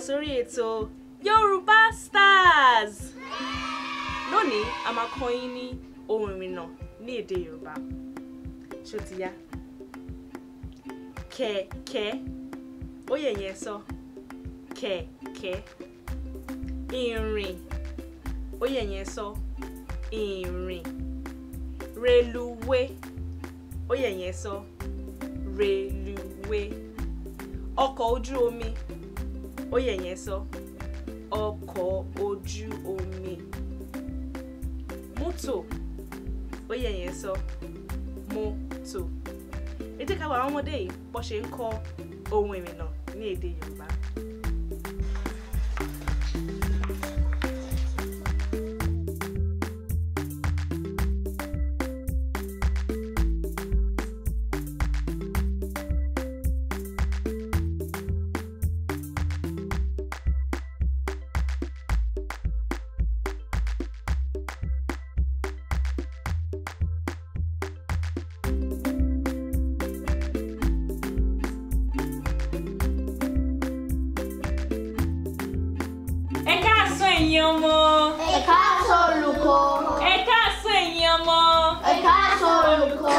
sórí ètò Yorùbá Stars. Lónìí, a máa kọ́ yín ní ohun ìrìnnà ní èdè Yorùbá. Ṣó ti yá? Kẹ̀kẹ́. Ó yẹ yẹn sọ. Kẹ̀kẹ́. Ìrìn. Ó yẹ yẹn sọ. Ìrìn. Reluwé. Ó yẹ yẹn sọ. Reluwé. Ọkọ̀ ojú omi. Ó yẹ yẹn sọ. Ọkọ̀ ojú omi. Mọ́tò. Ó yẹ yẹn sọ. Mọ́tò. Ẹ jẹ́ ká wo àwọn ọmọdé yìí bó ṣe ń kọ́ ohun ìrìnnà ní èdè Yorùbá. Ẹ káàsán ẹ̀yin ọmọ. Ẹ káàsán olùkọ́. Ẹ káàsán ẹ̀yin ọmọ. Ẹ káàsán olùkọ́.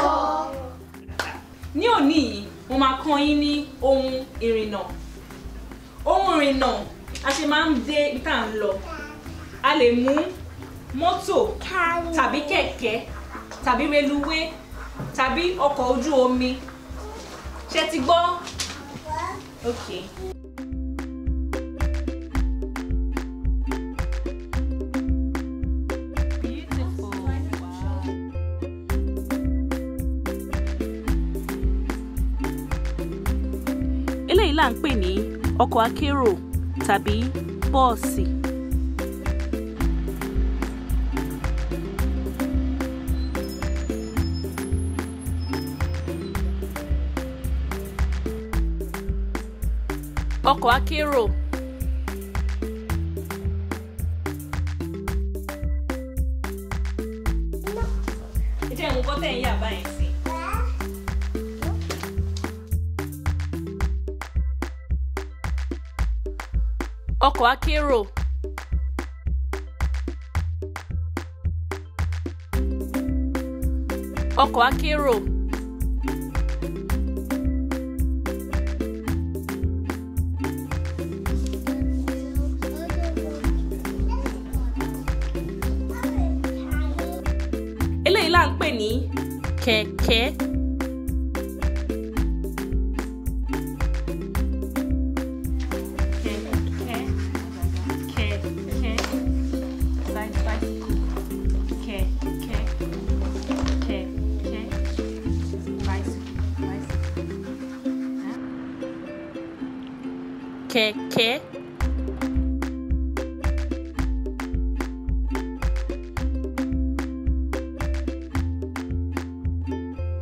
Ní òní yìí, mo máa kọ́ yín ní ohun ìrìnnà. Ohun ìrìnnà a ṣe máa ń dé ibi tá à ń lọ. A lè mú mọ́tò tàbí kẹ̀kẹ́ tàbí reluwé tàbí ọkọ̀ ojú omi. Ṣé ti gbọ́? Okay. Eléyìí là ń pè ní ọkọ̀ akérò tàbí bọ́ọ̀sì. Ọkọ̀ akérò. Ẹ jẹ́ ìwọ̀n kọ́tẹ̀ ń yà báyìí sí. Ọkọ̀ akérò. Ọkọ̀ akérò. Eléyìí là ń pè ní kẹ̀kẹ́. Kẹ̀kẹ́.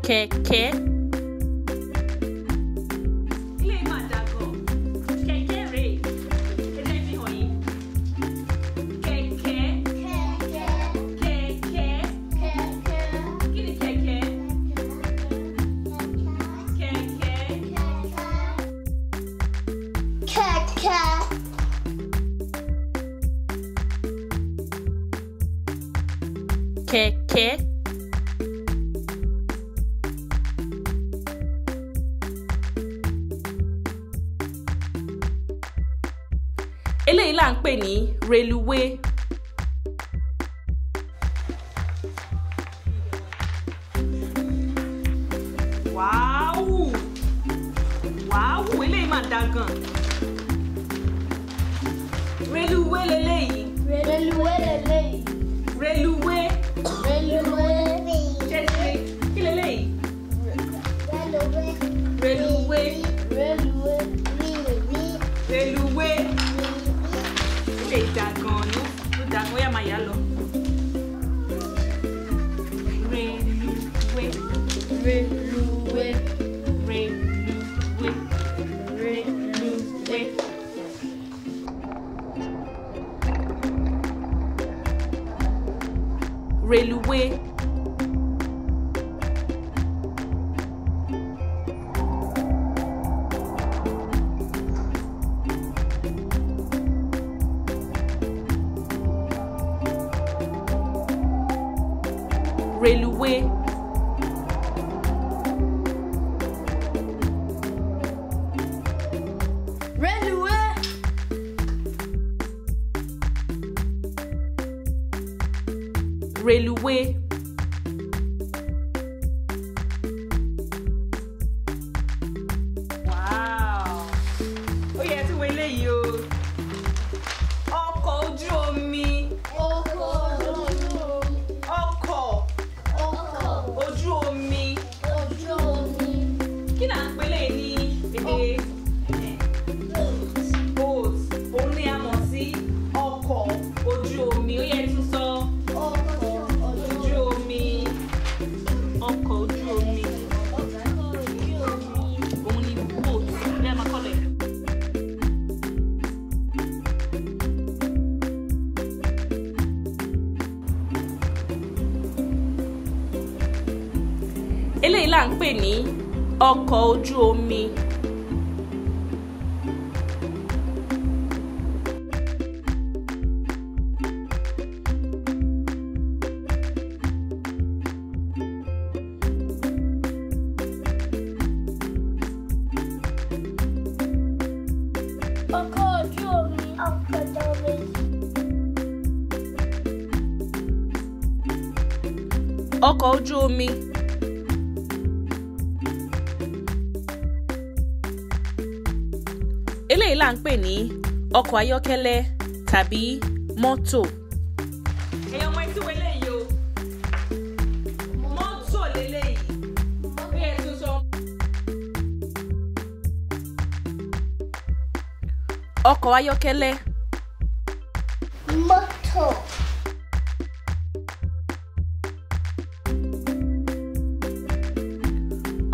Kẹ̀kẹ́. Ilé máa dàgọ̀. Kẹ̀kẹ́ rèé. Ẹ jẹ́ fi hàn yín. Kẹ̀kẹ́. Kẹ̀kẹ́. Kí ni kẹ̀kẹ́? Kẹ̀kẹ́. Kẹ̀kẹ́. Kẹ̀kẹ́. Eléyìí là ń pè ní reluwé. Wàáwù! Wàáwù! Eléyìí máa da gan. Reluwé leléyìí. Reluwé leléyìí. Reluwé. Reluwé. Ṣé ti rí? Kí leléyìí? Reluwé. Reluwé. Reluwé. Reluwé. Eléyìí da gan ni. Ó da gan, ó yá máa yá lọ. Reluwé. Reluwé. Reluwé. Reluwé. Reluwé. Reluwé. Reluwé. Reluwé. Wow! Ó yẹ tí wo eléyìí o. Ọkọ̀ ojú omi. Ọkọ̀ ojú omi. Ọkọ̀ Ọkọ̀ ojú omi. ojú omi. Kí là ń pè léyìí ní èdè boat? Òun ni a mọ̀ sí ọkọ̀ ojú omi. Ó yẹ tún sọ Ọkọ̀ ojú omi. Ọkọ̀ ojú omi. ojú omi. Òun ni boat. Bí a máa kọ́ lẹ̀. Eléyìí là ń pè ní ọkọ̀ ojú omi. Ọkọ̀ ojú omi. Ọkọ̀ ojú omi. Ọkọ̀ ojú omi. Eléyìí là ń pè ní ọkọ̀ ayọ́kẹ́lẹ́ tàbí mọ́tò. Ẹ̀yin ọmọ etí wo eléyìí o? Mọ́tò leléyìí. Bí ẹ tún sọ. Ọkọ̀ ayọ́kẹ́lẹ́. Mọ́tò.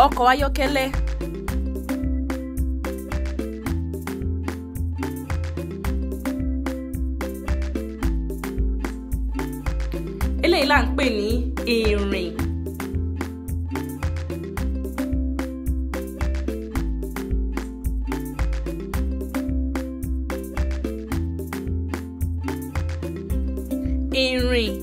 Ọkọ̀ ayọ́kẹ́lẹ́. Eléyìí là ń pè ní ìrìn. Ìrìn.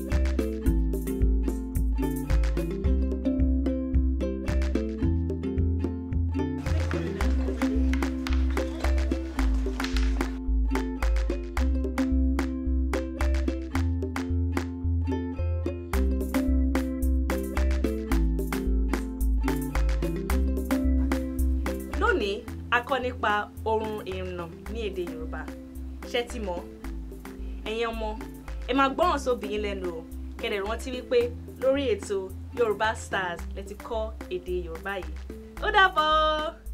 Lónìí, a kọ́ nípa ohun ìrìnnà ní èdè Yorùbá. Ṣé ti mọ̀? Ẹ̀yin ọmọ, ẹ máa gbọ́ràn sóbìí yín lẹ́nu o. Kẹ́ dẹ̀ rántí wípé lórí ètò Yorùbá Stars lẹ ti kọ́ èdè Yorùbá yìí. Ó dàbọ̀!